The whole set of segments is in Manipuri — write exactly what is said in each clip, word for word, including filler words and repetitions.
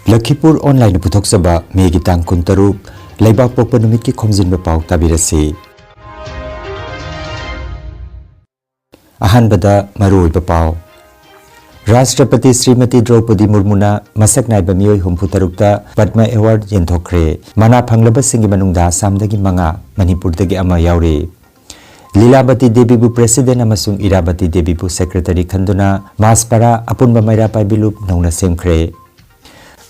ꯂꯈꯤꯄꯨꯔ ꯑꯣꯟꯂꯥꯏꯟꯅ ꯄꯨꯊꯣꯛꯆꯕ ꯃꯦꯒꯤ ꯇꯥꯡ ꯀꯨꯟꯇꯔꯨꯛ, ꯂꯩꯕꯥꯛ ꯄꯣꯛꯄ ꯅꯨꯃꯤꯠꯀꯤ ꯈꯣꯝꯖꯤꯟꯕ ꯄꯥꯎ ꯇꯥꯕꯤꯔꯁꯤ꯫ ꯑꯍꯥꯟꯕꯗ ꯃꯔꯨꯑꯣꯏꯕ ꯄꯥꯎ꯫ ꯔꯥꯁꯇ꯭ꯔꯄꯇꯤ ꯁ꯭ꯔꯤꯃꯇꯤ ꯗ꯭ꯔꯧꯄꯗꯤ ꯃꯨꯔꯃꯨꯅ ꯃꯁꯛ ꯅꯥꯏꯕ ꯃꯤꯑꯣꯏ ꯍꯨꯝꯐꯨ ꯇꯔꯨꯛꯇ ꯄꯗꯃ ꯑꯦꯋꯥꯔꯗ ꯌꯦꯟꯊꯣꯛꯈ꯭ꯔꯦ꯫ ꯃꯅꯥ ꯐꯪꯂꯕꯁꯤꯡꯒꯤ ꯃꯅꯨꯡꯗ ꯑꯁꯥꯝꯗꯒꯤ ꯃꯉꯥ, ꯃꯅꯤꯄꯨꯔꯗꯒꯤ ꯑꯃ ꯌꯥꯎꯔꯤ꯫ ꯂꯤꯂꯥꯕꯇꯤ ꯗꯦꯕꯤꯕꯨ ꯄ꯭ꯔꯦꯁꯤꯗꯦꯟ ꯑꯃꯁꯨꯡ ꯏꯔꯥꯕꯇꯤ ꯗꯦꯕꯤꯕꯨ ꯁꯦꯀ꯭ꯔꯦꯇꯔꯤ ꯈꯟꯗꯨꯅ ꯃꯥꯁꯄꯥꯔꯥ ꯑꯄꯨꯟꯕ ꯃꯩꯔꯥ ꯄꯥꯏꯕꯤ ꯂꯨꯞ ꯅꯧꯅ ꯁꯦꯝꯈ꯭ꯔꯦ꯫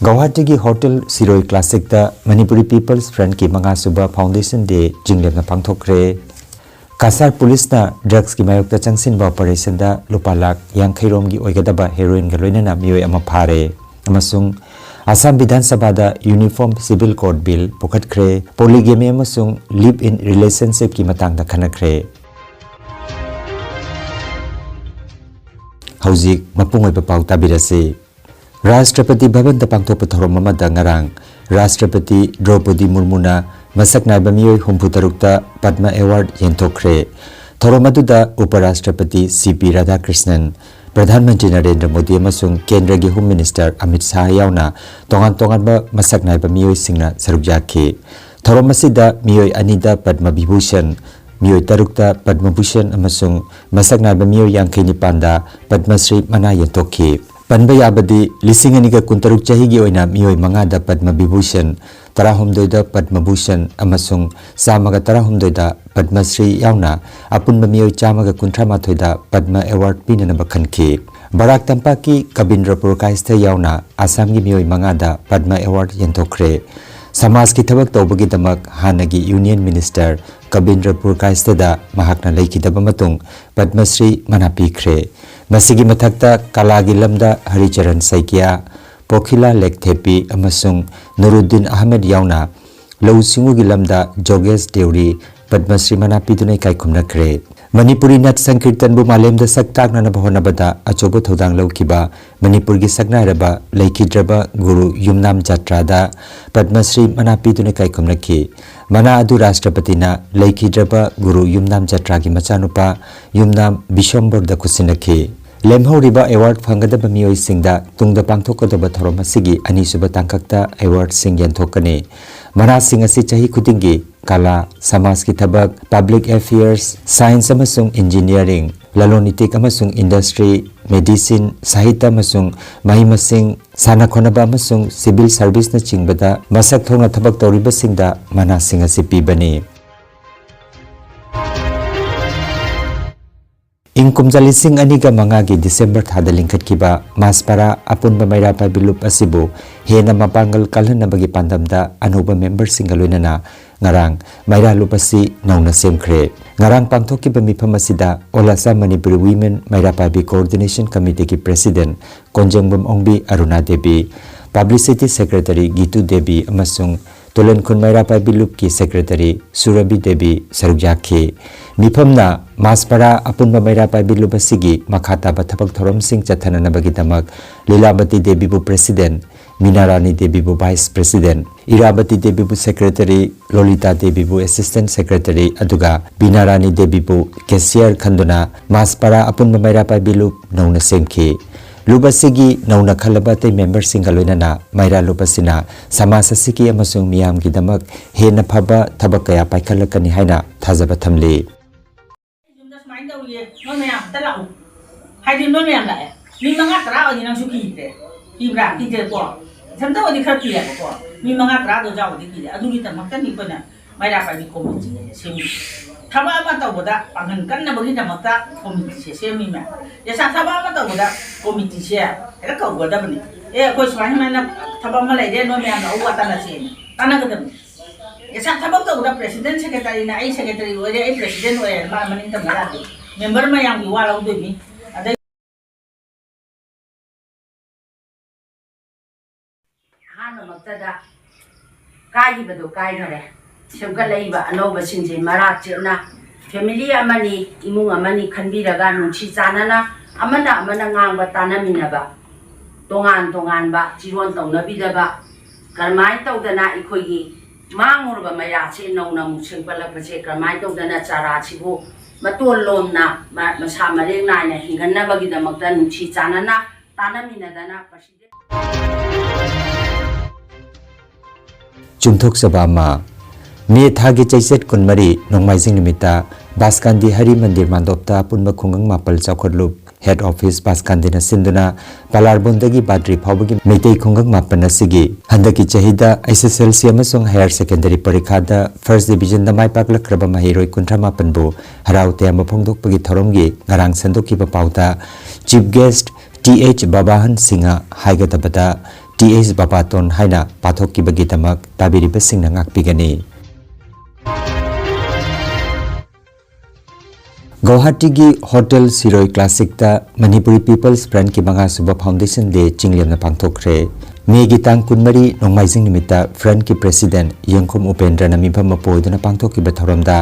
ꯒꯧꯍꯥꯇꯤꯒꯤ ꯍꯣꯇꯦꯜ ꯁꯤꯔꯣꯏ ꯀ꯭ꯂꯥꯁꯤꯛꯇ ꯃꯅꯤꯄꯨꯔꯤ ꯄꯤꯄꯜꯁ ꯐ꯭ꯔꯟꯠꯀꯤ ꯃꯉꯥꯁꯨꯕ ꯐꯥꯎꯟꯗꯦꯁꯟ ꯗꯦ ꯆꯤꯡꯂꯦꯝꯅ ꯄꯥꯡꯊꯣꯛꯈ꯭ꯔꯦ꯫ ꯀꯁꯥꯔ ꯄꯨꯂꯤꯁꯅ ꯗ꯭ꯔꯒꯁꯀꯤ ꯃꯥꯌꯣꯛꯇ ꯆꯪꯁꯤꯟꯕ ꯑꯣꯄꯔꯦꯁꯟꯗ ꯂꯨꯄꯥ ꯂꯥꯈ ꯌꯥꯡꯈꯩ ꯔꯣꯝꯒꯤ ꯑꯣꯏꯒꯗꯕ ꯍꯦꯔꯣꯏꯟꯒ ꯂꯣꯏꯅꯅ ꯃꯤꯑꯣꯏ ꯑꯃ ꯐꯥꯔꯦ꯫ ꯑꯃꯁꯨꯡ ꯑꯁꯥꯝ ꯕꯤꯙꯥꯟ ꯁꯚꯥꯗ ꯌꯨꯅꯤꯐꯣꯔꯝ ꯁꯤꯚꯤꯜ ꯀꯣꯗ ꯕꯤꯜ ꯄꯨꯈꯠꯈ꯭ꯔꯦ꯫ ꯄꯣꯂꯤꯒꯦꯃꯤ ꯑꯃꯁꯨꯡ ꯂꯤꯚ ꯏꯟ ꯔꯤꯂꯦꯁꯟꯁꯤꯞꯀꯤ ꯃꯇꯥꯡꯗ ꯈꯟꯅꯈ꯭ꯔꯦ꯫ ꯍꯧꯖꯤꯛ ꯃꯄꯨꯡ ꯑꯣꯏꯕ ꯄꯥꯎ ꯇꯥꯕꯤꯔꯁꯤ꯫ ꯔꯥꯁꯇ꯭ꯔꯄꯇꯤ ꯚꯕꯟꯗ ꯄꯥꯡꯊꯣꯛꯄ ꯊꯧꯔꯝ ꯑꯃꯗ ꯉꯔꯥꯡ ꯔꯥꯁꯇ꯭ꯔꯄꯇꯤ ꯗ꯭ꯔꯧꯄꯗꯤ ꯃꯨꯔꯃꯨꯅ ꯃꯁꯛ ꯅꯥꯏꯕ ꯃꯤꯑꯣꯏ ꯍꯨꯝꯐꯨ ꯇꯔꯨꯛꯇ ꯄꯗꯃ ꯑꯦꯋꯥꯔꯗ ꯌꯦꯟꯊꯣꯛꯈ꯭ꯔꯦ꯫ ꯊꯧꯔꯝ ꯑꯗꯨꯗ ꯎꯄ ꯔꯥꯁꯇ꯭ꯔꯄꯇꯤ ꯁꯤ ꯄꯤ ꯔꯥꯙꯥꯀ꯭ꯔꯤꯁꯅꯟ, ꯄ꯭ꯔꯙꯥꯟ ꯃꯟꯇ꯭ꯔꯤ ꯅꯔꯦꯟꯗ꯭ꯔ ꯃꯣꯗꯤ ꯑꯃꯁꯨꯡ ꯀꯦꯟꯗ꯭ꯔꯒꯤ ꯍꯣꯝ ꯃꯤꯅꯤꯁꯇꯔ ꯑꯃꯤꯠ ꯁꯥꯍ ꯌꯥꯎꯅ ꯇꯣꯉꯥꯟ ꯇꯣꯉꯥꯟꯕ ꯃꯁꯛ ꯅꯥꯏꯕ ꯃꯤꯑꯣꯏꯁꯤꯡꯅ ꯁꯔꯨꯛ ꯌꯥꯈꯤ꯫ ꯊꯧꯔꯝ ꯑꯁꯤꯗ ꯃꯤꯑꯣꯏ ꯑꯅꯤꯗ ꯄꯗꯃ ꯚꯤꯚꯨꯁꯟ, ꯃꯤꯑꯣꯏ ꯇꯔꯨꯛꯇ ꯄꯗꯃ ꯚꯨꯁꯟ ꯑꯃꯁꯨꯡ ꯃꯁꯛ ꯅꯥꯏꯕ ꯃꯤꯑꯣꯏ ꯌꯥꯡꯈꯩ ꯅꯤꯄꯥꯟꯗ ꯄꯗꯃ ꯁ꯭ꯔꯤ ꯃꯅꯥ ꯌꯦꯟꯊꯣꯛꯈꯤ꯫ ꯄꯟꯕ ꯌꯥꯕꯗꯤ, ꯂꯤꯁꯤꯡ ꯑꯅꯤꯒ ꯀꯨꯟꯇꯔꯨꯛ ꯆꯍꯤꯒꯤ ꯑꯣꯏꯅ ꯃꯤꯑꯣꯏ ꯃꯉꯥꯗ ꯄꯗꯃ ꯚꯤꯚꯨꯁꯟ, ꯇꯔꯥꯍꯨꯝꯗꯣꯏꯗ ꯄꯗꯃ ꯚꯨꯁꯟ ꯑꯃꯁꯨꯡ ꯆꯥꯝꯃꯒ ꯇꯔꯥꯍꯨꯝꯗꯣꯏꯗ ꯄꯗꯃ ꯁ꯭ꯔꯤ ꯌꯥꯎꯅ ꯑꯄꯨꯟꯕ ꯃꯤꯑꯣꯏ ꯆꯥꯝꯃꯒ ꯀꯨꯟꯊ꯭ꯔꯥ ꯃꯥꯊꯣꯏꯗ ꯄꯗꯃ ꯑꯦꯋꯥꯔꯗ ꯄꯤꯅꯅꯕ ꯈꯟꯈꯤ꯫ ꯕꯔꯥꯛ ꯇꯝꯄꯥꯛꯀꯤ ꯀꯕꯤꯟꯗ꯭ꯔ ꯄꯨꯔꯀꯥꯏꯁꯊ ꯌꯥꯎꯅ ꯑꯁꯥꯝꯒꯤ ꯃꯤꯑꯣꯏ ꯃꯉꯥꯗ ꯄꯗꯃ ꯑꯦꯋꯥꯔꯗ ꯌꯦꯟꯊꯣꯛꯈ꯭ꯔꯦ꯫ ꯁꯃꯥꯖꯀꯤ ꯊꯕꯛ ꯇꯧꯕꯒꯤꯗꯃꯛ ꯍꯥꯟꯅꯒꯤ ꯌꯨꯅꯤꯌꯟ ꯃꯤꯅꯤꯁꯇꯔ ꯀꯕꯤꯟꯗ꯭ꯔ ꯄꯨꯔꯀꯥꯏꯁꯊꯗ ꯃꯍꯥꯛꯅ ꯂꯩꯈꯤꯗꯕ ꯃꯇꯨꯡ ꯄꯗꯃ ꯁ꯭ꯔꯤ ꯃꯅꯥ ꯄꯤꯈ꯭ꯔꯦ꯫ ꯃꯁꯤꯒꯤ ꯃꯊꯛꯇ ꯀꯂꯥꯒꯤ ꯂꯝꯗ ꯍꯔꯤꯆꯔꯟ ꯁꯩꯀ꯭ꯌꯥ, ꯄꯣꯈꯤꯂꯥ ꯂꯦꯛꯊꯦꯄꯤ ꯑꯃꯁꯨꯡ ꯅꯨꯔꯨꯗꯤꯟ ꯑꯍꯃꯦꯗ ꯌꯥꯎꯅ ꯂꯧꯎ ꯁꯤꯡꯎꯒꯤ ꯂꯝꯗ ꯖꯣꯒꯦꯁ ꯗꯦꯎꯔꯤ ꯄꯗꯃ ꯁ꯭ꯔꯤ ꯃꯅꯥ ꯄꯤꯗꯨꯅ ꯏꯀꯥꯏ ꯈꯨꯝꯅꯈ꯭ꯔꯦ꯫ ꯃꯅꯤꯄꯨꯔꯤ ꯅꯠ ꯁꯪꯀꯤꯔꯇꯟꯕꯨ ꯃꯥꯂꯦꯝꯗ ꯁꯛ ꯇꯥꯛꯅꯅꯕ ꯍꯣꯠꯅꯕꯗ ꯑꯆꯧꯕ ꯊꯧꯗꯥꯡ ꯂꯧꯈꯤꯕ ꯃꯅꯤꯄꯨꯔꯒꯤ ꯁꯛꯅꯥꯏꯔꯕ ꯂꯩꯈꯤꯗ꯭ꯔꯕ ꯒꯨꯔꯨ ꯌꯨꯝꯅꯥꯝ ꯖꯥꯇ꯭ꯔꯥꯗ ꯄꯗꯃ ꯁ꯭ꯔꯤ ꯃꯅꯥ ꯄꯤꯗꯨꯅ ꯏꯀꯥꯏ ꯈꯨꯝꯅꯈꯤ꯫ ꯃꯅꯥ ꯑꯗꯨ ꯔꯥꯁꯇ꯭ꯔꯄꯇꯤꯅ ꯂꯩꯈꯤꯗ꯭ꯔꯕ ꯒꯨꯔꯨ ꯌꯨꯝꯅꯥꯝ ꯖꯥꯇ꯭ꯔꯥꯒꯤ ꯃꯆꯥꯅꯨꯄꯥ ꯌꯨꯝꯅꯥꯝ ꯕꯤꯁꯣꯝꯕꯔꯗ ꯈꯨꯠꯁꯤꯟꯅꯈꯤ꯫ ꯂꯦꯝꯍꯧꯔꯤꯕ ꯑꯦꯋꯥꯔꯗ ꯐꯪꯒꯗꯕ ꯃꯤꯑꯣꯏꯁꯤꯡꯗ ꯇꯨꯡꯗ ꯄꯥꯡꯊꯣꯛꯀꯗꯕ ꯊꯧꯔꯝ ꯑꯁꯤꯒꯤ ꯑꯅꯤꯁꯨꯕ ꯇꯥꯡꯀꯛꯇ ꯑꯦꯋꯥꯔꯗꯁꯤꯡ ꯌꯦꯟꯊꯣꯛꯀꯅꯤ꯫ ꯃꯅꯥꯁꯤꯡ ꯑꯁꯤ ꯆꯍꯤ ꯈꯨꯗꯤꯡꯒꯤ ꯀꯂꯥ, ꯁꯃꯥꯖꯀꯤ ꯊꯕꯛ, ꯄꯕ꯭ꯂꯤꯛ ꯑꯦꯐꯤꯌꯔꯁ, ꯁꯥꯏꯟꯁ ꯑꯃꯁꯨꯡ ꯏꯟꯖꯤꯅꯤꯌꯥꯔꯤꯡ, ꯂꯂꯣꯟ ꯏꯇꯤꯛ ꯑꯃꯁꯨꯡ ꯏꯟꯗꯁꯇ꯭ꯔꯤ, ꯃꯦꯗꯤꯁꯤꯟ, ꯁꯥꯍꯤꯇ꯭ꯌ ꯑꯃꯁꯨꯡ ꯃꯍꯩ ꯃꯁꯤꯡ, ꯁꯥꯟꯅ ꯈꯣꯠꯅꯕ ꯑꯃꯁꯨꯡ ꯁꯤꯚꯤꯜ ꯁꯔꯚꯤꯁꯅꯆꯤꯡꯕꯗ ꯃꯁꯛ ꯊꯣꯛꯅ ꯊꯕꯛ ꯇꯧꯔꯤꯕꯁꯤꯡꯗ ꯃꯅꯥꯁꯤꯡ ꯑꯁꯤ ꯄꯤꯕꯅꯤ꯫ ꯏꯪ ꯀꯨꯝꯖꯥ ꯂꯤꯁꯤꯡ ꯑꯅꯤꯒ ꯃꯉꯥꯒꯤ ꯗꯤꯁꯦꯝꯕꯔ ꯊꯥꯗ ꯂꯤꯡꯈꯠꯈꯤꯕ ꯃꯥꯁꯄꯥꯔꯥ ꯑꯄꯨꯟꯕ ꯃꯩꯔꯥ ꯄꯥꯏꯕꯤ ꯂꯨꯞ ꯑꯁꯤꯕꯨ ꯍꯦꯟꯅ ꯃꯄꯥꯡꯒꯜ ꯀꯜꯍꯟꯅꯕꯒꯤ ꯄꯥꯟꯗꯝꯗ ꯑꯅꯧꯕ ꯃꯦꯝꯕꯔꯁꯤꯡꯒ ꯂꯣꯏꯅꯅ ꯉꯔꯥꯡ ꯃꯩꯔꯥ ꯂꯨꯞ ꯑꯁꯤ ꯅꯧꯅ ꯁꯦꯝꯈ꯭ꯔꯦ꯫ ꯉꯔꯥꯡ ꯄꯥꯡꯊꯣꯛꯈꯤꯕ ꯃꯤꯐꯝ ꯑꯁꯤꯗ All Assam Manipuri Women ꯃꯩꯔꯥ ꯄꯥꯏꯕꯤ Coordination Committeeꯒꯤ President ꯀꯣꯟꯖꯦꯡꯕꯝ ꯑꯣꯡꯕꯤ ꯑꯔꯨꯅꯥ ꯗꯦꯕꯤ, Publicity Secretary ꯒꯤꯇꯨ ꯗꯦꯕꯤ ꯑꯃꯁꯨꯡ ꯇꯨꯂꯦꯟꯈꯨꯟ ꯃꯩꯔꯥ ꯄꯥꯏꯕꯤ ꯂꯨꯞꯀꯤ Secretary ꯁꯨꯔꯕꯤ ꯗꯦꯕꯤ ꯁꯔꯨꯛ ꯌꯥꯈꯤ꯫ ꯃꯤꯐꯝꯅ ꯃꯥꯁꯄꯥꯔꯥ ꯑꯄꯨꯟꯕ ꯃꯩꯔꯥ ꯄꯥꯏꯕꯤ ꯂꯨꯞ ꯑꯁꯤꯒꯤ ꯃꯈꯥ ꯇꯥꯕ ꯊꯕꯛ ꯊꯧꯔꯝꯁꯤꯡ ꯆꯠꯊꯅꯅꯕꯒꯤꯗꯃꯛ ꯂꯤꯂꯥꯕꯇꯤ ꯗꯦꯕꯤꯕꯨ President, ꯃꯤꯅꯥꯔꯥꯅꯤ ꯗꯦꯕꯤꯕꯨ Vice President, ꯏꯔꯥꯕꯇꯤ ꯗꯦꯕꯤꯕꯨ Secretary, ꯂꯣꯂꯤꯇꯥ ꯗꯦꯕꯤꯕꯨ Assistant Secretary ꯑꯗꯨꯒ ꯕꯤꯅꯥꯔꯥꯅꯤ ꯗꯦꯕꯤꯕꯨ Cashier ꯈꯟꯗꯨꯅ ꯃꯥꯁꯄꯥꯔꯥ ꯑꯄꯨꯟꯕ ꯃꯩꯔꯥ ꯄꯥꯏꯕꯤ ꯂꯨꯞ ꯅꯧꯅ ꯁꯦꯝꯈꯤ꯫ ꯂꯨꯞ ꯑꯁꯤꯒꯤ ꯅꯧꯅ ꯈꯜꯂꯕ ꯑꯇꯩ ꯃꯦꯝꯕꯔꯁꯤꯡꯒ ꯂꯣꯏꯅꯅ ꯃꯩꯔꯥ ꯂꯨꯞ ꯑꯁꯤꯅ ꯁꯃꯥꯖ ꯑꯁꯤꯒꯤ ꯑꯃꯁꯨꯡ ꯃꯤꯌꯥꯝꯒꯤꯗꯃꯛ ꯍꯦꯟꯅ ꯐꯕ ꯊꯕꯛ ꯀꯌꯥ ꯄꯥꯏꯈꯠꯂꯛꯀꯅꯤ ꯍꯥꯏꯅ ꯊꯥꯖꯕ ꯊꯝꯂꯤ꯫ ꯌꯨꯝꯗ ꯁꯨꯃꯥꯏꯅ ꯇꯧꯔꯤꯌꯦ, ꯅꯣꯏ ꯃꯌꯥꯝ ꯑꯝꯇ ꯂꯥꯛꯎ꯫ ꯍꯥꯏꯗꯤ ꯅꯣꯏ ꯃꯌꯥꯝ ꯂꯥꯛꯑꯦ, ꯃꯤ ꯃꯉꯥ ꯇꯔꯥ ꯑꯣꯏꯗꯤ ꯅꯪꯁꯨ ꯀꯤꯗ꯭ꯔꯦ, ꯀꯤꯕ꯭ꯔꯥ? ꯀꯤꯗ꯭ꯔꯦꯀꯣ꯫ ꯏꯊꯟꯇ ꯑꯣꯏꯗꯤ ꯈꯔ ꯀꯤꯌꯦꯕꯀꯣ, ꯃꯤ ꯃꯉꯥ ꯇꯔꯥꯗꯣ ꯌꯥꯎꯔꯗꯤ ꯀꯤꯗꯦ꯫ ꯑꯗꯨꯒꯤꯗꯃꯛꯇꯅꯤ ꯑꯩꯈꯣꯏꯅ ꯃꯩꯔꯥ ꯄꯥꯏꯕꯤ ꯀꯣꯃꯤꯇꯤ ꯁꯦꯝꯃꯤ꯫ ꯊꯕꯛ ꯑꯃ ꯇꯧꯕꯗ ꯄꯥꯡꯒꯜ ꯀꯟꯅꯕꯒꯤꯗꯃꯛꯇ ꯀꯣꯃꯤꯇꯤꯁꯦ ꯁꯦꯝꯃꯤ ꯃꯌꯥꯝ꯫ ꯌꯥꯁꯥ ꯊꯕꯛ ꯑꯃ ꯇꯧꯕꯗ ꯀꯣꯃꯤꯇꯤꯁꯦ ꯍꯦꯛꯇ ꯀꯧꯒꯗꯕꯅꯤ꯫ ꯑꯦ, ꯑꯩꯈꯣꯏ ꯁꯨꯃꯥꯏ ꯁꯨꯃꯥꯏꯅ ꯊꯕꯛ ꯑꯃ ꯂꯩꯔꯦ, ꯅꯣꯏ ꯃꯌꯥꯝꯅ ꯑꯋꯥ ꯇꯥꯟꯅꯁꯦꯅ ꯇꯥꯟꯅꯒꯗꯕꯅꯤ꯫ ꯌꯥꯁꯥ ꯊꯕꯛ ꯇꯧꯕꯗ President Secretaryꯅ ꯑꯩ Secretary ꯑꯣꯏꯔꯦ, ꯑꯩ President ꯑꯣꯏꯔꯦ, ꯃꯥ ꯃꯅꯤꯡ ꯇꯝꯕ ꯌꯥꯗꯦ꯫ ꯃꯦꯝꯕꯔ ꯃꯌꯥꯝꯒꯤ ꯋꯥ ꯂꯧꯗꯣꯏꯅꯤ꯫ ꯑꯗꯩ ꯑꯍꯥꯟꯕꯃꯛꯇꯗ ꯀꯥꯏꯈꯤꯕꯗꯣ ꯀꯥꯏꯈꯔꯦ꯫ ꯁꯦꯝꯒꯠꯂꯛꯏꯕ ꯑꯅꯧꯕꯁꯤꯡꯁꯦ ꯃꯔꯥ ꯆꯦꯠꯅ family ꯑꯃꯅꯤ, ꯏꯃꯨꯡ ꯑꯃꯅꯤ ꯈꯟꯕꯤꯔꯒ ꯅꯨꯡꯁꯤ ꯆꯥꯟꯅꯅ ꯑꯃꯅ ꯑꯃꯅ ꯉꯥꯡꯕ ꯇꯥꯟꯅꯃꯤꯟꯅꯕ, ꯇꯣꯉꯥꯟ ꯇꯣꯉꯥꯟꯕ ꯆꯤꯔꯣꯟ ꯇꯧꯅꯕꯤꯗꯕ, ꯀꯔꯝꯍꯥꯏꯅ ꯇꯧꯗꯅ ꯑꯩꯈꯣꯏꯒꯤ ꯃꯥꯡꯉꯨꯔꯕ ꯃꯩꯔꯥꯁꯦ ꯅꯧꯅ ꯑꯃꯨꯛ ꯁꯦꯝꯒꯠꯂꯛꯄꯁꯦ ꯀꯔꯝꯍꯥꯏꯅ ꯇꯧꯗꯅ ꯆꯥꯔꯥꯁꯤꯕꯨ ꯃꯇꯣꯟ ꯂꯣꯝꯅ ꯃ-, ꯃꯁꯥ ꯃꯔꯦꯡ ꯅꯥꯏꯅ ꯍꯤꯡꯒꯟꯅꯕꯒꯤꯗꯃꯛꯇ ꯅꯨꯡꯁꯤ ꯆꯥꯟꯅꯅ ꯇꯥꯟꯅꯃꯤꯟꯅꯗꯅ ꯄ꯭ꯔꯁꯤꯗꯦꯟ ꯆꯨꯝꯊꯣꯛꯆꯕ ꯑꯃ꯫ ꯃꯦ ꯊꯥꯒꯤ ꯆꯩꯆꯠ ꯀꯨꯟꯃꯔꯤ ꯅꯣꯡꯃꯥꯏꯖꯤꯡ ꯅꯨꯃꯤꯠꯇ ꯕꯥꯁꯀꯥꯟꯗꯤ ꯍꯔꯤ ꯃꯟꯗꯤꯔ ꯃꯥꯟꯗꯣꯞꯇ ꯑꯄꯨꯟꯕ ꯈꯨꯡꯒꯪ ꯃꯥꯄꯜ ꯆꯥꯎꯈꯠꯂꯨꯞ ꯍꯦꯗ ꯑꯣꯐꯤꯁ ꯕꯥꯁꯀꯥꯟꯗꯤꯅ ꯁꯤꯟꯗꯨꯅ ꯄꯂꯥꯔꯕꯣꯟꯗꯒꯤ ꯕꯥꯗ꯭ꯔꯤ ꯐꯥꯎꯕꯒꯤ ꯃꯩꯇꯩ ꯈꯨꯡꯒꯪ ꯃꯥꯄꯟ ꯑꯁꯤꯒꯤ ꯍꯟꯗꯛꯀꯤ ꯆꯍꯤꯗ ꯑꯩꯆ ꯑꯦꯁ ꯑꯦꯜ ꯁꯤ ꯑꯃꯁꯨꯡ ꯍꯥꯌꯔ ꯁꯦꯀꯦꯟꯗꯔꯤ ꯄꯔꯤꯈꯥꯗ ꯐꯥꯔꯁ ꯗꯤꯕꯤꯖꯟꯗ ꯃꯥꯏ ꯄꯥꯛꯂꯛꯈ꯭ꯔꯕ ꯃꯍꯩꯔꯣꯏ ꯀꯨꯟꯊ꯭ꯔꯥ ꯃꯥꯄꯟꯕꯨ ꯍꯔꯥꯎ ꯇꯌꯥꯝꯕ ꯐꯣꯡꯗꯣꯛꯄꯒꯤ ꯊꯧꯔꯝꯒꯤ ꯉꯔꯥꯡ ꯁꯟꯗꯣꯛꯈꯤꯕ ꯄꯥꯎꯇ chief guest T H Babahan Singh ꯍꯥꯏꯒꯗꯕꯗ ꯇꯤ ꯑꯩꯆ ꯕꯥꯕꯥꯇꯣꯟ ꯍꯥꯏꯅ ꯄꯥꯊꯣꯛꯈꯤꯕꯒꯤꯗꯃꯛ ꯇꯥꯕꯤꯔꯤꯕꯁꯤꯡꯅ ꯉꯥꯛꯄꯤꯒꯅꯤ꯫ ꯒꯧꯍꯥꯇꯤꯒꯤ ꯍꯣꯇꯦꯜ ꯁꯤꯔꯣꯏ ꯀ꯭ꯂꯥꯁꯤꯛꯇ ꯃꯅꯤꯄꯨꯔꯤ ꯄꯤꯄꯜꯁ ꯐ꯭ꯔꯟꯠꯀꯤ ꯃꯉꯥꯁꯨꯕ ꯐꯥꯎꯟꯗꯦꯁꯟ ꯗꯦ ꯆꯤꯡꯂꯦꯝꯅ ꯄꯥꯡꯊꯣꯛꯈ꯭ꯔꯦ꯫ ꯃꯦꯒꯤ ꯇꯥꯡ ꯀꯨꯟꯃꯔꯤ ꯅꯣꯡꯃꯥꯏꯖꯤꯡ ꯅꯨꯃꯤꯠꯇ ꯐ꯭ꯔꯟꯠꯀꯤ ꯄ꯭ꯔꯦꯁꯤꯗꯦꯟꯠ ꯌꯦꯡꯈꯨꯝ ꯎꯄꯦꯟꯗ꯭ꯔꯅ ꯃꯤꯐꯝ ꯑꯃ ꯑꯣꯏꯗꯨꯅ ꯄꯥꯡꯊꯣꯛꯈꯤꯕ ꯊꯧꯔꯝꯗ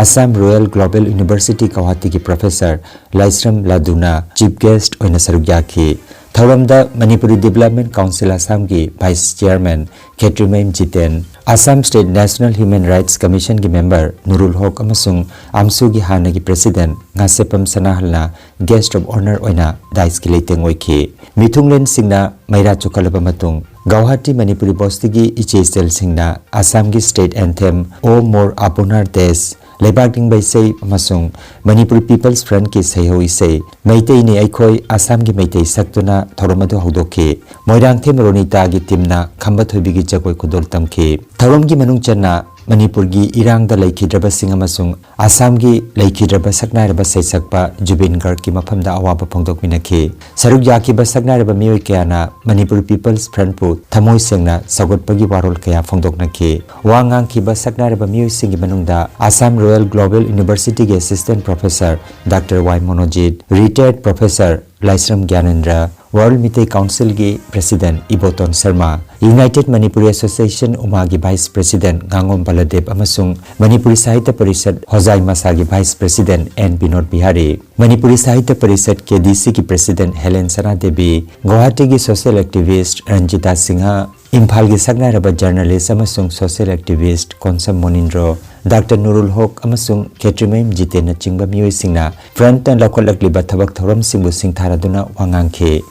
ꯑꯁꯥꯝ ꯔꯣꯌꯦꯜ ꯒ꯭ꯂꯣꯕꯦꯜ ꯌꯨꯅꯤꯚꯔꯁꯤꯇꯤ ꯒꯧꯍꯥꯇꯤꯒꯤ ꯄ꯭ꯔꯣꯐꯦꯁꯔ ꯂꯥꯏꯁ꯭ꯔꯝ ꯂꯥꯗꯨꯅ ꯆꯤꯐ ꯒꯦꯁ꯭ꯠ ꯑꯣꯏꯅ ꯁꯔꯨꯛ ꯌꯥꯈꯤ꯫ ꯊꯧꯔꯝꯗ ꯃꯅꯤꯄꯨꯔꯤ ꯗꯤꯕꯦꯂꯞꯃꯦꯟꯠ ꯀꯥꯎꯟꯁꯤꯜ ꯑꯁꯥꯝꯒꯤ vice chairman Khetrimayum Jiten, Assam state national human rights ꯀꯃꯤꯁꯟꯒꯤ ꯃꯦꯝꯕꯔ ꯅꯨꯔꯨꯜ ꯍꯣꯛ ꯑꯃꯁꯨꯡ ꯑꯝꯁꯨꯒꯤ ꯍꯥꯟꯅꯒꯤ ꯄ꯭ꯔꯦꯁꯤꯗꯦꯟꯠ ꯉꯥꯁꯦꯄꯝ ꯁꯅꯥꯍꯜꯅ ꯒꯦꯁ꯭ꯠ ꯑꯣꯐ ꯑꯣꯅꯔ ꯑꯣꯏꯅ ꯗꯥꯏꯁꯀꯤ ꯂꯩꯇꯦꯡ ꯑꯣꯏꯈꯤ꯫ ꯃꯤꯊꯨꯡꯂꯦꯟꯁꯤꯡꯅ ꯃꯩꯔꯥ ꯆꯨꯈꯠꯂꯕ ꯃꯇꯨꯡ ꯒꯧꯍꯥꯇꯤ ꯃꯅꯤꯄꯨꯔꯤ ꯕꯣꯁꯇꯤꯒꯤ ꯏꯆꯦ ꯏꯆꯜꯁꯤꯡꯅ ꯑꯁꯥꯝꯒꯤ ꯁ꯭ꯇꯦꯠ ꯑꯦꯟꯊꯦꯝ ꯑꯣ ꯃꯣꯔ ꯑꯄꯨꯅꯥꯔ ꯗꯦꯁ, ꯂꯩꯕꯥꯛ ꯅꯤꯡꯕ ꯏꯁꯩ ꯑꯃꯁꯨꯡ ꯃꯅꯤꯄꯨꯔ ꯄꯤꯄꯜꯁ ꯐ꯭ꯔꯟꯠꯀꯤ ꯁꯩꯍꯧ ꯏꯁꯩ ꯃꯩꯇꯩꯅꯤ ꯑꯩꯈꯣꯏ ꯑꯁꯥꯝꯒꯤ ꯃꯩꯇꯩ ꯁꯛꯇꯨꯅ ꯊꯧꯔꯝ ꯑꯗꯨ ꯍꯧꯗꯣꯛꯈꯤ꯫ ꯃꯣꯏꯔꯥꯡꯊꯦꯝ ꯔꯣꯅꯤꯇꯥꯒꯤ ꯇꯤꯝꯅ ꯈꯝꯕ ꯊꯣꯏꯕꯤꯒꯤ ꯖꯒꯣꯏ ꯈꯨꯗꯣꯜ ꯇꯝꯈꯤ꯫ ꯊꯧꯔꯝꯒꯤ ꯃꯅꯨꯡ ꯆꯟꯅ ꯃꯅꯤꯄꯨꯔꯒꯤ ꯏꯔꯥꯡꯗ ꯂꯩꯈꯤꯗ꯭ꯔꯕꯁꯤꯡ ꯑꯃꯁꯨꯡ ꯑꯁꯥꯝꯒꯤ ꯂꯩꯈꯤꯗ꯭ꯔꯕ ꯁꯛꯅꯥꯏꯔꯕ ꯁꯩꯁꯛꯄ ꯖꯨꯕꯤꯟ ꯒꯔꯒꯀꯤ ꯃꯐꯝꯗ ꯑꯋꯥꯕ ꯐꯣꯡꯗꯣꯛꯃꯤꯟꯅꯈꯤ꯫ ꯁꯔꯨꯛ ꯌꯥꯈꯤꯕ ꯁꯛꯅꯥꯏꯔꯕ ꯃꯤꯑꯣꯏ ꯀꯌꯥꯅ ꯃꯅꯤꯄꯨꯔ ꯄꯤꯄꯜꯁ ꯐ꯭ꯔꯟꯠꯄꯨ ꯊꯃꯣꯏ ꯁꯦꯡꯅ ꯁꯧꯒꯠꯄꯒꯤ ꯋꯥꯔꯣꯜ ꯀꯌꯥ ꯐꯣꯡꯗꯣꯛꯅꯈꯤ꯫ ꯋꯥ ꯉꯥꯡꯈꯤꯕ ꯁꯛꯅꯥꯏꯔꯕ ꯃꯤꯑꯣꯏꯁꯤꯡꯒꯤ ꯃꯅꯨꯡꯗ ꯑꯁꯥꯝ ꯔꯣꯌꯦꯜ ꯒ꯭ꯂꯣꯕꯦꯜ ꯌꯨꯅꯤꯚꯔꯁꯤꯇꯤꯒꯤ assistant professor doctor Y Monojit, ꯔꯤꯇꯥꯌꯔꯗ ꯄ꯭ꯔꯣꯐꯦꯁꯔ ꯂꯥꯏꯁ꯭ꯔꯝ ꯒ꯭ꯌꯥꯅꯦꯟꯗ꯭ꯔ, ꯋꯥꯔꯜꯗ ꯃꯤꯇꯩ ꯀꯥꯎꯟꯁꯤꯜꯒꯤ president Iboton Sharma, united Manipuri association ꯎꯃꯥꯒꯤ ꯚꯥꯏꯁ ꯄ꯭ꯔꯦꯁꯤꯗꯦꯟꯠ ꯉꯥꯉꯣꯝ ꯕꯂꯗꯦꯕ ꯑꯃꯁꯨꯡ ꯃꯅꯤꯄꯨꯔꯤ ꯁꯥꯍꯤꯇ꯭ꯌ ꯄꯔꯤꯁꯠ ꯍꯣꯖꯥꯏ ꯃꯁꯥꯒꯤ vice president N Binod Bihari, Manipuri Sahitya Parishad, K D ꯁꯤꯒꯤ ꯄ꯭ꯔꯦꯁꯤꯗꯦꯟꯠ ꯍꯦꯂꯦꯟ ꯁꯅꯥꯗꯦꯕꯤ, ꯒꯧꯍꯥꯇꯤꯒꯤ ꯁꯣꯁꯤꯌꯦꯜ ꯑꯦꯛꯇꯤꯚꯤꯁ꯭ꯠ ꯔꯟꯖꯤꯇꯥ ꯁꯤꯡꯍ, ꯏꯝꯐꯥꯜꯒꯤ ꯁꯛꯅꯥꯏꯔꯕ ꯖꯔꯅꯦꯂꯤꯁ ꯑꯃꯁꯨꯡ social activist Konsam Monindro, doctor Nurul Hoque ꯑꯃꯁꯨꯡ ꯈꯦꯇ꯭ꯔꯤꯃꯌꯨꯝ ꯖꯤꯇꯦꯟꯅꯆꯤꯡꯕ ꯃꯤꯑꯣꯏꯁꯤꯡꯅ ꯐ꯭ꯔꯟꯠꯇ ꯂꯧꯈꯠꯂꯛꯂꯤꯕ ꯊꯕꯛ ꯊꯧꯔꯝꯁꯤꯡꯕꯨ ꯁꯤꯡꯊꯥꯅꯗꯨꯅ ꯋꯥ ꯉꯥꯡꯈꯤ꯫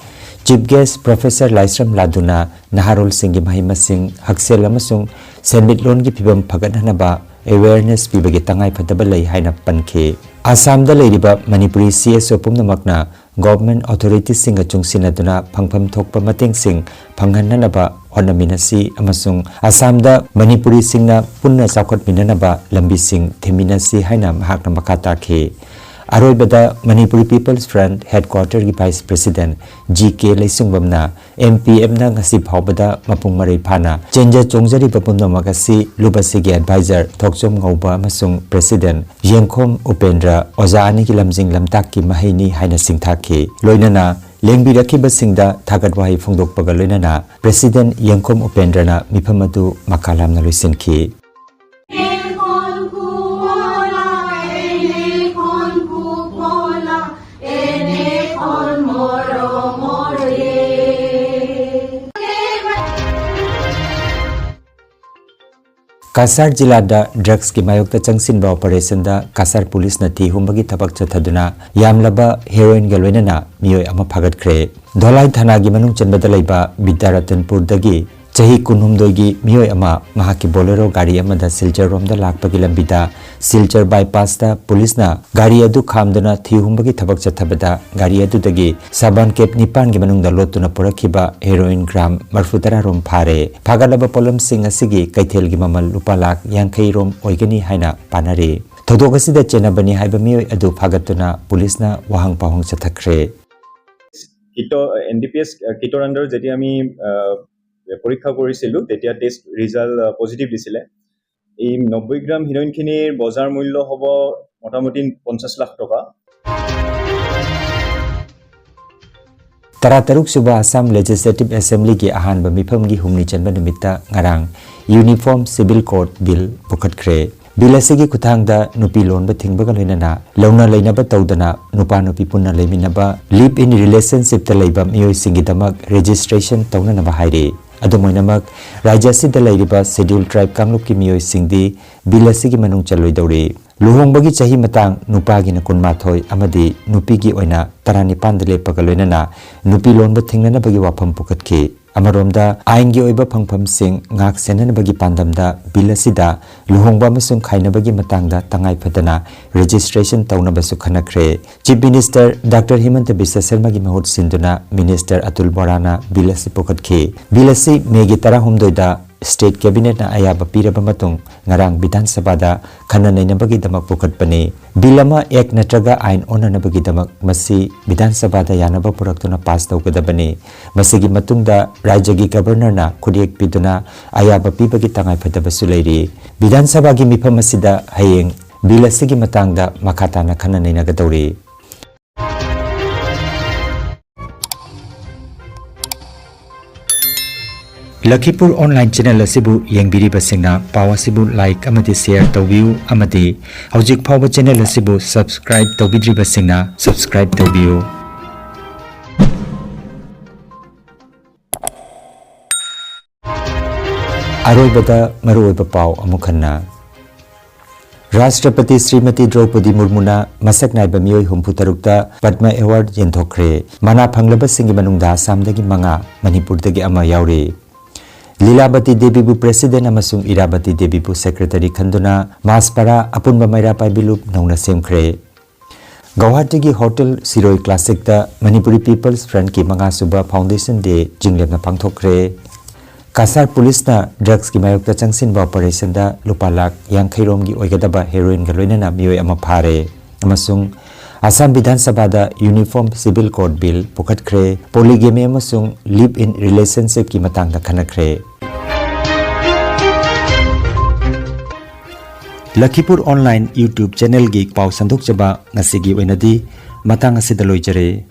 ꯆꯤꯐ ꯒꯦꯁ꯭ꯠ ꯄ꯭ꯔꯣꯐꯦꯁꯔ ꯂꯥꯏꯁ꯭ꯔꯝ ꯂꯥꯗꯨꯅ ꯅꯍꯥꯔꯣꯜꯁꯤꯡꯒꯤ ꯃꯍꯩ ꯃꯁꯤꯡ, ꯍꯛꯁꯦꯜ ꯑꯃꯁꯨꯡ ꯁꯦꯟꯃꯤꯠꯂꯣꯟꯒꯤ ꯐꯤꯕꯝ ꯐꯒꯠꯍꯟꯅꯕ ꯑꯦꯋꯦꯌꯔꯅꯦꯁ ꯄꯤꯕꯒꯤ ꯇꯉꯥꯏꯐꯗꯕ ꯂꯩ ꯍꯥꯏꯅ ꯄꯟꯈꯤ꯫ ꯑꯁꯥꯝꯗ ꯂꯩꯔꯤꯕ ꯃꯅꯤꯄꯨꯔꯤ ꯁꯤ ꯑꯦꯁ ꯑꯣ ꯄꯨꯝꯅꯃꯛꯅ ꯒꯣꯚꯔꯟꯃꯦꯟꯠ ꯑꯣꯊꯣꯔꯤꯇꯤꯁꯤꯡꯒ ꯆꯨꯡꯁꯤꯟꯅꯗꯨꯅ ꯐꯪꯐꯝ ꯊꯣꯛꯄ ꯃꯇꯦꯡꯁꯤꯡ ꯐꯪꯍꯟꯅꯅꯕ ꯍꯣꯠꯅꯃꯤꯟꯅꯁꯤ ꯑꯃꯁꯨꯡ ꯑꯁꯥꯝꯗ ꯃꯅꯤꯄꯨꯔꯤꯁꯤꯡꯅ ꯄꯨꯟꯅ ꯆꯥꯎꯈꯠꯃꯤꯟꯅꯅꯕ ꯂꯝꯕꯤꯁꯤꯡ ꯊꯤꯡꯃꯤꯟꯅꯁꯤ ꯍꯥꯏꯅ ꯃꯍꯥꯛꯅ ꯃꯈꯥ ꯇꯥꯈꯤ꯫ ꯑꯔꯣꯏꯕꯗ ꯃꯅꯤꯄꯨꯔꯤ ꯄꯤꯄꯜꯁ ꯐ꯭ꯔꯟꯠ ꯍꯦꯗꯀ꯭ꯋꯥꯇꯔꯒꯤ ꯚꯥꯏꯁ ꯄ꯭ꯔꯦꯁꯤꯗꯦꯟꯠ ꯖꯤ ꯀꯦ ꯂꯩꯁꯨꯡꯕꯝꯅ ꯑꯦꯝ ꯄꯤ ꯑꯦꯐꯅ ꯉꯁꯤ ꯐꯥꯎꯕꯗ ꯃꯄꯨꯡ ꯃꯔꯩ ꯐꯥꯅ ꯆꯦꯟꯖ ꯆꯣꯡꯖꯔꯤꯕ ꯄꯨꯝꯅꯃꯛ ꯑꯁꯤ ꯂꯨꯞ ꯑꯁꯤꯒꯤ ꯑꯦꯗꯚꯥꯏꯖꯔ ꯊꯣꯛꯆꯣꯝ ꯉꯧꯕ ꯑꯃꯁꯨꯡ ꯄ꯭ꯔꯦꯁꯤꯗꯦꯟꯠ ꯌꯦꯡꯈꯣꯝ ꯎꯄꯦꯟꯗ꯭ꯔ ꯑꯣꯖꯥ ꯑꯅꯤꯒꯤ ꯂꯝꯖꯤꯡ ꯂꯝꯇꯥꯛꯀꯤ ꯃꯍꯩꯅꯤ ꯍꯥꯏꯅ ꯁꯤꯡꯊꯥꯈꯤ꯫ ꯂꯣꯏꯅꯅ ꯂꯦꯡꯕꯤꯔꯛꯈꯤꯕꯁꯤꯡꯗ ꯊꯥꯒꯠ ꯋꯥꯍꯩ ꯐꯣꯡꯗꯣꯛꯄꯒ ꯂꯣꯏꯅꯅ ꯄ꯭ꯔꯦꯁꯤꯗꯦꯟꯠ ꯌꯦꯡꯈꯣꯝ ꯎꯄꯦꯟꯗ꯭ꯔꯅ ꯃꯤꯐꯝ ꯑꯗꯨ ꯃꯀꯥ ꯂꯥꯝꯅ ꯂꯣꯏꯁꯤꯟꯈꯤ꯫ ꯀꯁꯥꯔ ꯖꯤꯂꯥꯗ ꯗ꯭ꯔꯒꯁꯀꯤ ꯃꯥꯌꯣꯛꯇ ꯆꯪꯁꯤꯟꯕ ꯑꯣꯄꯔꯦꯁꯟꯗ ꯀꯁꯥꯔ ꯄꯨꯂꯤꯁꯅ ꯊꯤ ꯍꯨꯝꯕꯒꯤ ꯊꯕꯛ ꯆꯠꯊꯗꯨꯅ ꯌꯥꯝꯂꯕ ꯍꯦꯔꯣꯏꯟꯒ ꯂꯣꯏꯅꯅ ꯃꯤꯑꯣꯏ ꯑꯃ ꯐꯥꯒꯠꯈ꯭ꯔꯦ꯫ ꯙꯣꯂꯥꯏ ꯊꯥꯅꯥꯒꯤ ꯃꯅꯨꯡ ꯆꯟꯕꯗ ꯂꯩꯕ ꯕꯤꯗ꯭ꯌꯥꯔꯇꯟꯄꯨꯔꯗꯒꯤ ꯆꯍꯤ ꯀꯨꯟꯍꯨꯝꯗꯣꯏꯒꯤ ꯃꯤꯑꯣꯏ ꯑꯃ ꯃꯍꯥꯛꯀꯤ ꯕꯣꯂꯦꯔꯣ ꯒꯥꯔꯤ ꯑꯃꯗ ꯁꯤꯜꯆꯔꯔꯣꯝꯗ ꯂꯥꯛꯄꯒꯤ ꯂꯝꯕꯤꯗ ꯁꯤꯜꯆꯔ ꯕꯥꯏꯄꯥꯁꯇ ꯄꯨꯂꯤꯁꯅ ꯒꯥꯔꯤ ꯑꯗꯨ ꯈꯥꯝꯗꯨꯅ ꯊꯤ ꯍꯨꯝꯕꯒꯤ ꯊꯕꯛ ꯆꯠꯊꯕꯗ ꯒꯥꯔꯤ ꯑꯗꯨꯗꯒꯤ ꯁꯥꯕꯥꯟ ꯀꯦꯞ ꯅꯤꯄꯥꯟꯒꯤ ꯃꯅꯨꯡꯗ ꯂꯣꯠꯇꯨꯅ ꯄꯨꯔꯛꯈꯤꯕ ꯍꯦꯔꯣꯏꯟ ꯒ꯭ꯔꯥꯝ ꯃꯔꯐꯨ ꯇꯔꯥ ꯔꯣꯝ ꯐꯥꯔꯦ꯫ ꯐꯥꯒꯠꯂꯕ ꯄꯣꯠꯂꯝꯁꯤꯡ ꯑꯁꯤꯒꯤ ꯀꯩꯊꯦꯜꯒꯤ ꯃꯃꯜ ꯂꯨꯄꯥ ꯂꯥꯈ ꯌꯥꯡꯈꯩ ꯔꯣꯝ ꯑꯣꯏꯒꯅꯤ ꯍꯥꯏꯅ ꯄꯥꯅꯔꯤ꯫ ꯊꯧꯗꯣꯛ ꯑꯁꯤꯗ ꯆꯦꯟꯅꯕꯅꯤ ꯍꯥꯏꯕ ꯃꯤꯑꯣꯏ ꯑꯗꯨ ꯐꯥꯒꯠꯇꯨꯅ ꯄꯨꯂꯤꯁꯅ ꯋꯥꯍꯪ ꯄꯥꯎꯍꯪ ꯆꯠꯊꯈ꯭ꯔꯦ꯫ কিটৰ, এন ডি পি এছ, আহ, কিটৰ আণ্ডাৰত যেতিয়া আমি, আহ, পৰীক্ষা কৰিছিলোঁ, তেতিয়া টেষ্ট ৰিজাল্ট, আহ, পজিটিভ দিছিলে। এই নব্বৈ গ্ৰাম হিৰইনখিনিৰ বজাৰ মূল্য হ'ব মোটামুটি পঞ্চাছ লাখ টকা। ꯇꯔꯥꯇꯔꯨꯛ ꯁꯨꯕ ꯑꯁꯥꯝ ꯂꯦꯖꯤꯁꯂꯦꯇꯤꯚ ꯑꯦꯁꯦꯝꯕ꯭ꯂꯤꯒꯤ ꯑꯍꯥꯟꯕ ꯃꯤꯐꯝꯒꯤ ꯍꯨꯝꯅꯤ ꯆꯟꯕ ꯅꯨꯃꯤꯠꯇ ꯉꯔꯥꯡ ꯌꯨꯅꯤꯐꯣꯔꯝ ꯁꯤꯚꯤꯜ ꯀꯣꯗ ꯕꯤꯜ ꯄꯨꯈꯠꯈ꯭ꯔꯦ꯫ ꯕꯤꯜ ꯑꯁꯤꯒꯤ ꯈꯨꯠꯊꯥꯡꯗ ꯅꯨꯄꯤ ꯂꯣꯟꯕ ꯊꯤꯡꯕꯒ ꯂꯣꯏꯅꯅ ꯂꯧꯅ ꯂꯩꯅꯕ ꯇꯧꯗꯅ ꯅꯨꯄꯥ ꯅꯨꯄꯤ ꯄꯨꯟꯅ ꯂꯩꯃꯤꯟꯅꯕ, ꯂꯤꯚ ꯏꯟ ꯔꯤꯂꯦꯁꯟꯁꯤꯞꯇ ꯂꯩꯕ ꯃꯤꯑꯣꯏꯁꯤꯡꯒꯤꯗꯃꯛ ꯔꯦꯖꯤꯁꯇ꯭ꯔꯦꯁꯟ ꯇꯧꯅꯅꯕ ꯍꯥꯏꯔꯤ꯫ ꯑꯗꯨꯝ ꯑꯣꯏꯅꯃꯛ, ꯔꯥꯖ꯭ꯌ ꯑꯁꯤꯗ ꯂꯩꯔꯤꯕ Scheduled Tribe ꯀꯥꯡꯂꯨꯞꯀꯤ ꯃꯤꯑꯣꯏꯁꯤꯡꯗꯤ Bill ꯑꯁꯤꯒꯤ ꯃꯅꯨꯡ ꯆꯜꯂꯣꯏꯗꯧꯔꯤ꯫ ꯂꯨꯍꯣꯡꯕꯒꯤ ꯆꯍꯤ ꯃꯇꯥꯡ ꯅꯨꯄꯥꯒꯤꯅ ꯀꯨꯟꯃꯥꯊꯣꯏ ꯑꯃꯗꯤ ꯅꯨꯄꯤꯒꯤ ꯑꯣꯏꯅ ꯇꯔꯥꯅꯤꯄꯥꯟꯗ ꯂꯦꯞꯄꯒ ꯂꯣꯏꯅꯅ ꯅꯨꯄꯤ ꯂꯣꯟꯕ ꯊꯤꯡꯅꯅꯕꯒꯤ ꯋꯥꯐꯝ ꯄꯨꯈꯠꯈꯤ꯫ ꯑꯃꯔꯣꯝꯗ, ꯑꯥꯏꯟꯒꯤ ꯑꯣꯏꯕ ꯐꯪꯐꯝꯁꯤꯡ ꯉꯥꯛ ꯁꯦꯟꯅꯅꯕꯒꯤ ꯄꯥꯟꯗꯝꯗ Bill ꯑꯁꯤꯗ ꯂꯨꯍꯣꯡꯕ ꯑꯃꯁꯨꯡ ꯈꯥꯏꯅꯕꯒꯤ ꯃꯇꯥꯡꯗ ꯇꯉꯥꯏ ꯐꯗꯅ registration ꯇꯧꯅꯕꯁꯨ ꯈꯟꯅꯈ꯭ꯔꯦ꯫ Chief Minister Doctor ꯍꯤꯃꯟꯇ Visva ꯁꯔꯃꯒꯤ ꯃꯍꯨꯠ ꯁꯤꯟꯗꯨꯅ Minister ꯑꯇꯨꯜ ꯕꯣꯔꯥꯅ Bill ꯑꯁꯤ ꯄꯨꯈꯠꯈꯤ꯫ Bill ꯑꯁꯤ ꯃꯦꯒꯤ ꯇꯔꯥꯍꯨꯝꯗꯣꯏꯗ State Cabinetꯅ ꯑꯌꯥꯕ ꯄꯤꯔꯕ ꯃꯇꯨꯡ ꯉꯔꯥꯡ ꯕꯤꯙꯥꯟ ꯁꯚꯥꯗ ꯈꯟꯅ ꯅꯩꯅꯕꯒꯤꯗꯃꯛ ꯄꯨꯈꯠꯄꯅꯤ꯫ Bill ꯑꯃ Act ꯅꯠꯇ꯭ꯔꯒ ꯑꯥꯏꯟ ꯑꯣꯟꯅꯅꯕꯒꯤꯗꯃꯛ ꯃꯁꯤ ꯕꯤꯙꯥꯟ ꯁꯚꯥꯗ ꯌꯥꯅꯕ ꯄꯨꯔꯛꯇꯨꯅ pass ꯇꯧꯒꯗꯕꯅꯤ꯫ ꯃꯁꯤꯒꯤ ꯃꯇꯨꯡꯗ ꯔꯥꯖ꯭ꯌꯒꯤ Governorꯅ ꯈꯨꯠꯌꯦꯛ ꯄꯤꯗꯨꯅ ꯑꯌꯥꯕ ꯄꯤꯕꯒꯤ ꯇꯉꯥꯏꯐꯗꯕꯁꯨ ꯂꯩꯔꯤ꯫ ꯕꯤꯙꯥꯟ ꯁꯚꯥꯒꯤ ꯃꯤꯐꯝ ꯑꯁꯤꯗ ꯍꯌꯦꯡ Bill ꯑꯁꯤꯒꯤ ꯃꯇꯥꯡꯗ ꯃꯈꯥ ꯇꯥꯅ ꯈꯟꯅ ꯅꯩꯅꯒꯗꯧꯔꯤ꯫ ꯂꯈꯤꯄꯨꯔ online channel ꯑꯁꯤꯕꯨ ꯌꯦꯡꯕꯤꯔꯤꯕꯁꯤꯡꯅ ꯄꯥꯎ ꯑꯁꯤꯕꯨ like ꯑꯃꯗꯤ share ꯇꯧꯕꯤꯌꯨ, ꯑꯃꯗꯤ ꯍꯧꯖꯤꯛ ꯐꯥꯎꯕ channel ꯑꯁꯤꯕꯨ subscribe ꯇꯧꯕꯤꯗ꯭ꯔꯤꯕꯁꯤꯡꯅ subscribe ꯇꯧꯕꯤꯌꯨ꯫ ꯑꯔꯣꯏꯕꯗ ꯃꯔꯨꯑꯣꯏꯕ ꯄꯥꯎ ꯑꯃꯨꯛ ꯍꯟꯅ꯫ ꯔꯥꯁꯇ꯭ꯔꯄꯇꯤ ꯁ꯭ꯔꯤꯃꯇꯤ ꯗ꯭ꯔꯧꯄꯗꯤ ꯃꯨꯔꯃꯨꯅ ꯃꯁꯛ ꯅꯥꯏꯕ ꯃꯤꯑꯣꯏ ꯍꯨꯝꯐꯨ ꯇꯔꯨꯛꯇ ꯄꯗꯃ Award ꯌꯦꯟꯊꯣꯛꯈ꯭ꯔꯦ꯫ ꯃꯅꯥ ꯐꯪꯂꯕꯁꯤꯡꯒꯤ ꯃꯅꯨꯡꯗ ꯑꯁꯥꯝꯗꯒꯤ ꯃꯉꯥ, ꯃꯅꯤꯄꯨꯔꯗꯒꯤ ꯑꯃ ꯌꯥꯎꯔꯤ꯫ ꯂꯤꯂꯥꯕꯇꯤ ꯗꯦꯕꯤꯕꯨ President ꯑꯃꯁꯨꯡ ꯏꯔꯥꯕꯇꯤ ꯗꯦꯕꯤꯕꯨ Secretary ꯈꯟꯗꯨꯅ ꯃꯥꯁꯄꯥꯔꯥ ꯑꯄꯨꯟꯕ ꯃꯩꯔꯥ ꯄꯥꯏꯕꯤ ꯂꯨꯞ ꯅꯧꯅ ꯁꯦꯝꯈ꯭ꯔꯦ꯫ ꯒꯧꯍꯥꯇꯤꯒꯤ ꯍꯣꯇꯦꯜ ꯁꯤꯔꯣꯏ ꯀ꯭ꯂꯥꯁꯤꯛꯇ Manipuri People's Frontꯀꯤ ꯃꯉꯥꯁꯨꯕ Foundation Day ꯆꯤꯡꯂꯦꯝꯅ ꯄꯥꯡꯊꯣꯛꯈ꯭ꯔꯦ꯫ Cachar ꯄꯨꯂꯤꯁꯅ drugsꯀꯤ ꯃꯥꯌꯣꯛꯇ ꯆꯪꯁꯤꯟꯕ operationꯗ ꯂꯨꯄꯥ ꯂꯥꯈ ꯌꯥꯡꯈꯩ ꯔꯣꯝꯒꯤ ꯑꯣꯏꯒꯗꯕ heroinꯒ ꯂꯣꯏꯅꯅ ꯃꯤꯑꯣꯏ ꯑꯃ ꯐꯥꯔꯦ꯫ ꯑꯃꯁꯨꯡ ꯑꯁꯥꯝ ꯕꯤꯙꯥꯟ ꯁꯚꯥꯗ Uniform Civil Code Bill ꯄꯨꯈꯠꯈ꯭ꯔꯦ꯫ Polygamy ꯑꯃꯁꯨꯡ live in relationshipꯀꯤ ꯃꯇꯥꯡꯗ ꯈꯟꯅꯈ꯭ꯔꯦ꯫ ꯂꯈꯤꯄꯨꯔ online YouTube channelꯒꯤ ꯄꯥꯎ ꯁꯟꯗꯣꯛꯆꯕ ꯉꯁꯤꯒꯤ ꯑꯣꯏꯅꯗꯤ ꯃꯇꯥꯡ ꯑꯁꯤꯗ ꯂꯣꯏꯖꯔꯦ꯫